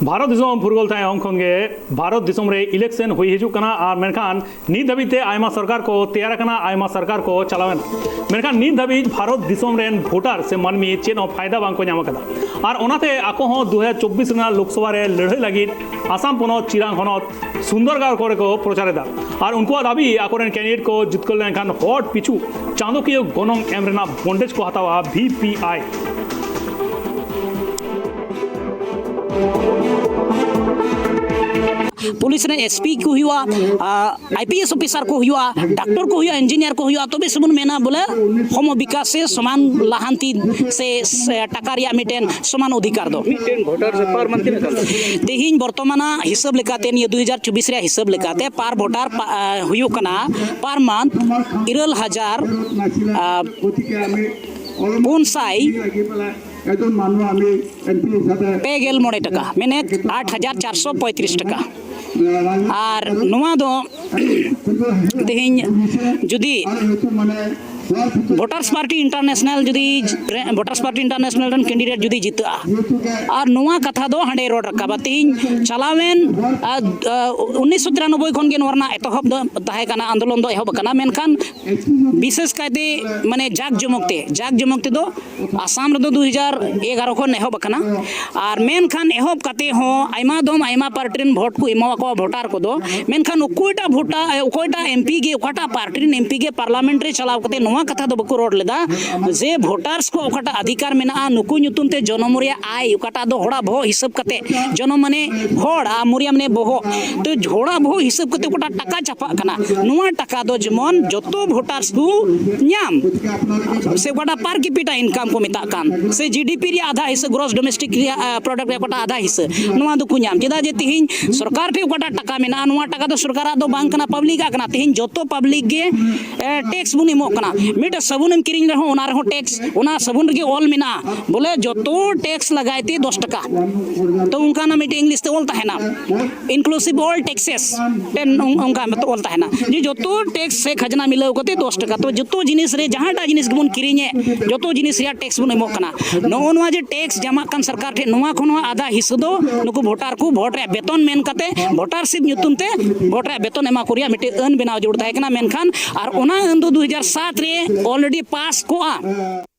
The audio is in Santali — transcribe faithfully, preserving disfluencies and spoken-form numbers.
ᱵᱷᱟᱨᱚᱛ ᱫᱤᱥᱚᱢ ᱯᱷᱩᱨᱜᱟᱹᱞ ᱛᱟᱭᱚᱢ ᱠᱷᱚᱱ ᱜᱮ ᱵᱷᱟᱨᱚᱛ ᱫᱤᱥᱚᱢ ᱨᱮ ᱤᱞᱮᱠᱥᱚᱱ ᱦᱩᱭ ᱦᱤᱡᱩᱜ ᱠᱟᱱᱟ, ᱟᱨ ᱢᱮᱱᱠᱷᱟᱱ ᱱᱤᱛ ᱫᱷᱟᱹᱵᱤᱡ ᱛᱮ ᱟᱭᱢᱟ ᱥᱚᱨᱠᱟᱨ ᱠᱚ ᱛᱮᱭᱟᱨ ᱟᱠᱟᱱᱟ, ᱟᱭᱢᱟ ᱥᱚᱨᱠᱟᱨ ᱠᱚ ᱪᱟᱞᱟᱣ ᱮᱱᱟ, ᱢᱮᱱᱠᱷᱟᱱ ᱱᱤᱛ ᱫᱷᱟᱹᱵᱤᱡ ᱵᱷᱟᱨᱚᱛ ᱫᱤᱥᱚᱢ ᱨᱮᱱ ᱵᱷᱳᱴᱟᱨ ᱥᱮ ᱢᱟᱹᱱᱢᱤ ᱪᱮᱫ ᱦᱚᱸ ᱯᱷᱟᱭᱫᱟ ᱵᱟᱝ ᱠᱚ ᱧᱟᱢ ᱟᱠᱟᱫᱟ᱾ ᱟᱨ ᱚᱱᱟᱛᱮ ᱟᱠᱚ ᱦᱚᱸ ᱫᱩ ᱦᱟᱡᱟᱨ ᱪᱚᱵᱵᱤᱥ ᱨᱮᱱᱟᱜ ᱞᱳᱠᱥᱚᱵᱷᱟ ᱨᱮ ᱞᱟᱹᱲᱦᱟᱹᱭ ᱞᱟᱹᱜᱤᱫ ᱟᱥᱟᱢ ᱯᱚᱱᱚᱛ ᱪᱤᱨᱟᱝ ᱦᱚᱱᱚᱛ ᱥᱩᱱᱫᱚᱨᱜᱟᱲ ᱠᱚᱨᱮ ᱠᱚ ᱯᱨᱚᱪᱟᱨ ᱮᱫᱟ᱾ ᱟᱨ ᱩᱱᱠᱩᱣᱟᱜ ᱫᱟᱹᱵᱤ, ᱟᱠᱚᱨᱮᱱ ᱠᱮᱱᱰᱤᱰᱮᱴ ᱠᱚ ᱡᱤᱛᱠᱟᱹᱨ ᱞᱮᱱᱠᱷᱟᱱ ᱦᱚᱲ ᱯᱤᱪᱷᱩ ᱪᱟᱸᱫᱚᱠᱤᱭᱟᱹ ᱜᱚᱱᱚᱝ ᱮᱢ ᱨᱮᱱᱟᱜ ᱵᱚᱱᱫᱮᱡᱽ ᱠᱚ ᱦᱟᱛᱟᱣᱟ, ᱵᱷᱤ ᱯᱤ ᱟᱭ᱾ ᱯᱩᱞᱤᱥ ᱨᱮᱱ ᱮᱥ ᱯᱤ ᱠᱚ ᱦᱩᱭᱩᱜᱼᱟ, ᱟᱭ ᱯᱤ ᱮᱥ ᱚᱯᱷᱤᱥᱟᱨ ᱠᱚ ᱦᱩᱭᱩᱜᱼᱟ, ᱰᱟᱠᱛᱚᱨ ᱠᱚ ᱦᱩᱭᱩᱜᱼᱟ, ᱤᱧᱡᱤᱱᱤᱭᱟᱨ ᱠᱚ ᱦᱩᱭᱩᱜᱼᱟ, ᱛᱚᱵᱮ ᱥᱮᱵᱚᱱ ᱢᱮᱱᱟ ᱵᱚᱞᱮ ᱦᱚᱢᱚ ᱵᱤᱠᱟᱥ ᱥᱮ ᱥᱚᱢᱟᱱ ᱞᱟᱦᱟᱱᱛᱤ ᱥᱮ, ᱥᱮ ᱴᱟᱠᱟ ᱨᱮᱭᱟᱜ ᱢᱤᱫᱴᱮᱱ ᱥᱚᱢᱟᱱ ᱚᱫᱷᱤᱠᱟᱨ ᱫᱚ᱾ ᱢᱤᱫᱴᱮᱱ ᱵᱷᱳᱴᱟᱨ ᱥᱮ ᱯᱟᱨ ᱢᱟᱱᱛᱷ ᱛᱤᱱᱟᱹᱜ ᱠᱟᱱ ᱛᱟᱵᱚᱱᱟ? ᱛᱮᱦᱮᱧ ᱵᱚᱨᱛᱚᱢᱟᱱᱟᱜ ᱦᱤᱥᱟᱹᱵ ᱞᱮᱠᱟᱛᱮ, ᱱᱤᱭᱟᱹ ᱫᱩ ᱦᱟᱡᱟᱨ ᱪᱚᱵᱵᱤᱥ ᱨᱮᱭᱟᱜ ᱦᱤᱥᱟᱹᱵ ᱞᱮᱠᱟᱛᱮ ᱯᱟᱨ ᱵᱷᱳᱴᱟᱨ ᱯᱟ-, ᱟ, ᱦᱩᱭᱩᱜ ᱠᱟᱱᱟ ᱯᱟᱨ ᱢᱟᱱᱛᱷ ᱤᱨᱟᱹᱞ ᱦᱟᱡᱟᱨ, ᱟ, ᱯᱩᱱ ᱥᱟᱭ ᱯᱮ ᱜᱮᱞ ᱢᱚᱬᱮ ᱴᱟᱠᱟ, ᱢᱮᱱᱮᱫ ᱟᱴ ᱦᱟᱡᱟᱨ ᱪᱟᱨᱥᱚ ᱯᱚᱸᱭᱛᱨᱤᱥ ᱴᱟᱠᱟ᱾ ᱟᱨ ᱱᱚᱣᱟ ᱫᱚ ᱛᱮᱦᱮᱧ ᱡᱩᱫᱤ ᱵᱷᱳᱴᱟᱨᱥ ᱯᱟᱨᱴᱤ ᱤᱱᱴᱟᱨᱱᱮᱥᱱᱟᱞ ᱡᱩᱫᱤ, ᱵᱷᱳᱴᱟᱨᱥ ᱯᱟᱨᱴᱤ ᱤᱱᱴᱟᱨᱱᱮᱥᱱᱟᱞ ᱨᱮᱱ ᱠᱮᱱᱰᱤᱰᱮᱴ ᱡᱩᱫᱤ ᱡᱤᱛᱟᱹᱜᱼᱟ, ᱟᱨ ᱱᱚᱣᱟ ᱠᱟᱛᱷᱟ ᱫᱚ ᱦᱟᱸᱰᱮ ᱨᱚᱲ ᱨᱟᱠᱟᱵᱟ᱾ ᱛᱮᱦᱮᱧ ᱪᱟᱞᱟᱣᱮᱱ, ᱟ, ᱟ, ᱩᱱᱤᱥᱥᱚ ᱛᱤᱨᱟᱱᱚᱵᱵᱳᱭ ᱠᱷᱚᱱ ᱜᱮ ᱱᱚᱣᱟ ᱨᱮᱱᱟᱜ ᱮᱛᱚᱦᱚᱵ ᱫᱚ ᱛᱟᱦᱮᱸ ᱠᱟᱱᱟ, ᱟᱱᱫᱳᱞᱚᱱ ᱫᱚ ᱮᱦᱚᱵ ᱟᱠᱟᱱᱟ, ᱢᱮᱱᱠᱷᱟᱱ ᱵᱤᱥᱮᱥ ᱠᱟᱭᱛᱮ, ᱢᱟᱱᱮ, ᱡᱟᱠ ᱡᱚᱢᱚᱠ ᱛᱮ, ᱡᱟᱠ ᱡᱚᱢᱚᱠ ᱛᱮᱫᱚ ᱟᱥᱟᱢ ᱨᱮᱫᱚ ᱫᱩ ᱦᱟᱡᱟᱨ ᱮᱜᱟᱨᱚ ᱠᱷᱚᱱ ᱮᱦᱚᱵ ᱟᱠᱟᱱᱟ᱾ ᱟᱨ ᱢᱮᱱᱠᱷᱟᱱ ᱮᱦᱚᱵ ᱠᱟᱛᱮ ᱦᱚᱸ ᱟᱭᱢᱟ ᱫᱚᱢ ᱟᱭᱢᱟ ᱯᱟᱨᱴᱤ ᱨᱮᱱ ᱵᱷᱳᱴ ᱠᱚ ᱮᱢᱟᱣᱟ ᱠᱚᱣᱟ ᱵᱷᱳᱴᱟᱨ ᱠᱚᱫᱚ, ᱢᱮᱱᱠᱷᱟᱱ ᱚᱠᱚᱭᱴᱟᱜ ᱵᱷᱳᱴᱟ-, ᱚᱠᱚᱭᱴᱟᱜ ᱮᱢ ᱯᱤ ᱜᱮ, ᱚᱠᱟᱴᱟᱜ ᱯᱟᱨᱴᱤ ᱨᱮᱱ ᱮᱢ ᱯᱤ ᱜᱮ ᱯᱟᱨᱞᱟᱢᱮᱱᱴ ᱨᱮ ᱪᱟᱞᱟᱣ ᱠᱟᱛᱮ ᱱᱚᱣᱟ ᱠᱟᱛᱷᱟ ᱫᱚ ᱵᱟᱠᱚ ᱨᱚᱲ ᱞᱮᱫᱟ ᱡᱮ ᱵᱷᱳᱴᱟᱨᱥ ᱠᱚ ᱚᱠᱟᱴᱟᱜ ᱚᱫᱷᱤᱠᱟᱨ ᱢᱮᱱᱟᱜᱼᱟ, ᱱᱩᱠᱩ ᱧᱩᱛᱩᱢ ᱛᱮ ᱡᱚᱱᱚᱢ ᱨᱮᱭᱟᱜ ᱟᱭ, ᱚᱠᱟᱴᱟᱜ ᱫᱚ ᱦᱚᱲᱟᱜ ᱵᱚᱦᱚᱜ ᱦᱤᱥᱟᱹᱵ ᱠᱟᱛᱮ, ᱡᱚᱱᱚᱢ ᱢᱟᱱᱮ ᱦᱚᱲ ᱟᱨ ᱢᱩᱨᱤᱭᱟ ᱢᱟᱱᱮ ᱵᱚᱦᱚᱜ, ᱛᱚ ᱦᱚᱲᱟᱜ ᱵᱚᱦᱚᱜ ᱦᱤᱥᱟᱹᱵ ᱠᱟᱛᱮ ᱚᱠᱟᱴᱟᱜ ᱴᱟᱠᱟ ᱪᱟᱯᱟᱜ ᱠᱟᱱᱟ, ᱱᱚᱣᱟ ᱴᱟᱠᱟ ᱫᱚ ᱡᱮᱢᱚᱱ ᱡᱚᱛᱚ ᱵᱷᱳᱴᱟᱨᱥ ᱠᱚ ᱧᱟᱢ, ᱥᱮ ᱚᱠᱟᱴᱟᱜ ᱯᱟᱨ ᱠᱮᱯᱤᱴᱟ ᱤᱱᱠᱟᱢ ᱠᱚ ᱢᱮᱛᱟᱜ ᱠᱟᱱ, ᱥᱮ ᱡᱤ ᱰᱤ ᱯᱤ ᱨᱮᱭᱟᱜ ᱟᱫᱷᱟ ᱦᱤᱥᱟᱹ, ᱜᱨᱚᱥ ᱰᱚᱢᱮᱥᱴᱤᱠ ᱨᱮᱭᱟᱜ, ᱟ, ᱯᱨᱚᱰᱟᱠᱴ ᱨᱮᱭᱟᱜ ᱚᱠᱟᱴᱟᱜ ᱟᱫᱷᱟ ᱦᱤᱥᱟᱹ, ᱱᱚᱣᱟ ᱫᱚᱠᱚ ᱧᱟᱢ᱾ ᱪᱮᱫᱟᱜ ᱡᱮ ᱛᱮᱦᱮᱧ ᱥᱚᱨᱠᱟᱨ ᱴᱷᱮᱱ ᱚᱠᱟᱴᱟᱜ ᱴᱟᱠᱟ ᱢᱮᱱᱟᱜᱼᱟ, ᱱᱚᱣᱟ ᱴᱟᱠᱟ ᱫᱚ ᱥᱚᱨᱠᱟᱨᱟᱜ ᱫᱚ ᱵᱟᱝ ᱠᱟᱱᱟ, ᱯᱟᱵᱽᱞᱤᱠᱟᱜ ᱠᱟᱱᱟ᱾ ᱛᱮᱦᱮᱧ ᱡᱚᱛᱚ ᱯᱟᱵᱽᱞᱤᱠ ᱜᱮ, ᱮ, ᱴᱮᱠᱥ ᱵᱚᱱ ᱮᱢᱚᱜ ᱠᱟᱱᱟ᱾ ᱢᱤᱫᱴᱮᱡ ᱥᱟᱵᱩᱱ ᱮᱢ ᱠᱤᱨᱤᱧ ᱨᱮᱦᱚᱸ ᱚᱱᱟ ᱨᱮᱦᱚᱸ ᱴᱮᱠᱥ, ᱚᱱᱟ ᱥᱟᱵᱩᱱ ᱨᱮᱜᱮ ᱚᱞ ᱢᱮᱱᱟᱜᱼᱟ ᱵᱚᱞᱮ ᱡᱚᱛᱚ ᱴᱮᱠᱥ ᱞᱟᱜᱟᱭ ᱛᱮ ᱫᱚᱥ ᱴᱟᱠᱟ᱾ ᱛᱚ ᱚᱱᱠᱟᱱᱟᱜ ᱢᱤᱫᱴᱮᱡ ᱤᱝᱞᱤᱥ ᱛᱮ ᱚᱞ ᱛᱟᱦᱮᱱᱟ, inclusive all taxes, ᱚᱱᱠᱟ ᱚᱞ ᱛᱟᱦᱮᱱᱟ ᱡᱮ ᱡᱚᱛᱚ ᱴᱮᱠᱥ ᱥᱮ ᱠᱷᱟᱡᱽᱱᱟ ᱢᱤᱞᱟᱹᱣ ᱠᱟᱛᱮ ᱫᱚᱥ ᱴᱟᱠᱟ᱾ ᱛᱚ ᱡᱚᱛᱚ ᱡᱤᱱᱤᱥ ᱨᱮ ᱡᱟᱦᱟᱸᱴᱟᱜ ᱡᱤᱱᱤᱥ ᱜᱮᱵᱚᱱ ᱠᱤᱨᱤᱧᱮᱫ ᱡᱚᱛᱚ ᱡᱤᱱᱤᱥ ᱨᱮᱭᱟᱜ ᱴᱮᱠᱥ ᱵᱚᱱ ᱮᱢᱚᱜ ᱠᱟᱱᱟ᱾ ᱱᱚᱜᱼᱚ ᱱᱚᱣᱟ ᱡᱮ ᱴᱮᱠᱥ ᱡᱟᱢᱟᱜ ᱠᱟᱱ ᱥᱚᱨᱠᱟᱨ ᱴᱷᱮᱱ, ᱱᱚᱣᱟ ᱠᱷᱚᱱ ᱦᱚᱸ ᱟᱫᱷᱟ ᱦᱤᱥᱥᱟᱹ ᱫᱚ ᱱᱩᱠᱩ ᱵᱷᱳᱴᱟᱨ ᱠᱚ ᱵᱷᱳᱴ ᱨᱮᱭᱟᱜ ᱵᱮᱛᱚᱱ ᱢᱮᱱ ᱠᱟᱛᱮ ᱵᱷᱳᱴᱟᱨᱥᱤᱯ ᱧᱩᱛᱩᱢ ᱛᱮ ᱵᱷᱳᱴ ᱨᱮᱭᱟᱜ ᱵᱮᱛᱚᱱ ᱮᱢᱟ ᱠᱚ ᱨᱮᱭᱟᱜ ᱢᱤᱫᱴᱮᱡ ᱟᱹᱱ ᱵᱮᱱᱟᱣ ᱡᱟᱹᱨᱩᱲ ᱛᱟᱦᱮᱸ ᱠᱟᱱᱟ᱾ ᱢᱮᱱᱠᱷᱟᱱ ᱟᱨ ᱚᱱᱟ ᱟᱹᱱ ᱫᱚ ᱫᱩ ᱦᱟᱡᱟᱨ ᱥᱟᱛ ᱨᱮ already ᱯᱟᱥ ᱠᱚᱜᱼᱟ᱾